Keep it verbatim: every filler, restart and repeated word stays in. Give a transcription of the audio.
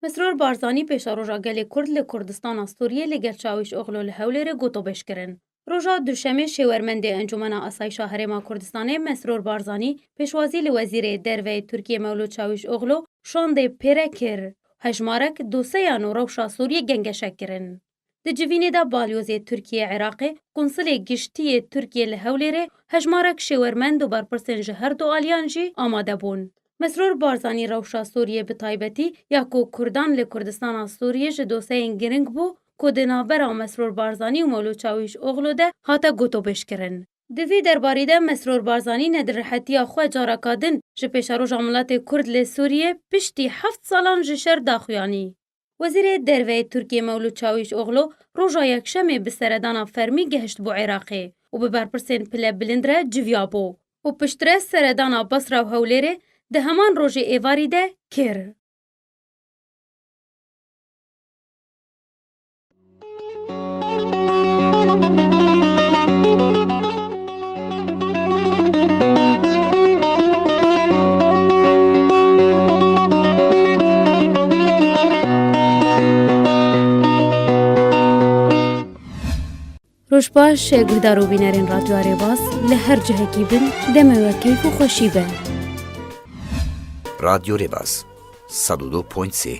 Mesrûr Barzanî pêşeroja gelê Kurd li Kurdistana Sûriyê li gel Çawîşoglu li Hewlêrê gotobêj kirin. Roja Duşemê şêwermendê Encûmena Asayîşa Herêma Kurdistanê Mesrûr Barzanî pêşwazî li Wezîrê Derve yê Tirkiyê Mewlût Çawîşoglu şandê pêre kir. Hejmarek doseyan û rewşa Sûriyê gengeşe kirin. Di civînê de Balyozê Tirkiyê Iraqê, Konsilê Giştî yê Tirkiyê li Hewlêrê, hejmarek şêwermend û berpirsên ji her du aliyan jî amade bûn. Mesrûr Barzanî rewşa Sûriyê bi taybetî ya ku Kurdan li Kurdistana Sûriyê ji doseyên giring bû ku di navbera Mesrûr Barzanî û Mewlût Çawîşoglu de hate gotobêjkirin. Di vî derbarî de Mesrûr Barzanî ne di rihetiya xwe careka din ji pêşeroja miletê Kurd li Sûriyê piştî heft salan ji şer daxuyanî. Wezîrê Derve yê Tirkiyê Mewlût Çawîşoglu roja Yekşemê bi seredana fermî gehişt bo Iraqê û bi berpirsên pilebilind re civiyabû û piştre seredana Basra û Hewlêrê di heman rojê êvarî de kir. Roj baş, guhdar û bînerên Radyoya Rêbaz li her cihekî bin, demê we keyf û xweşî be. Radyo Rêbaz, sed û du point sê.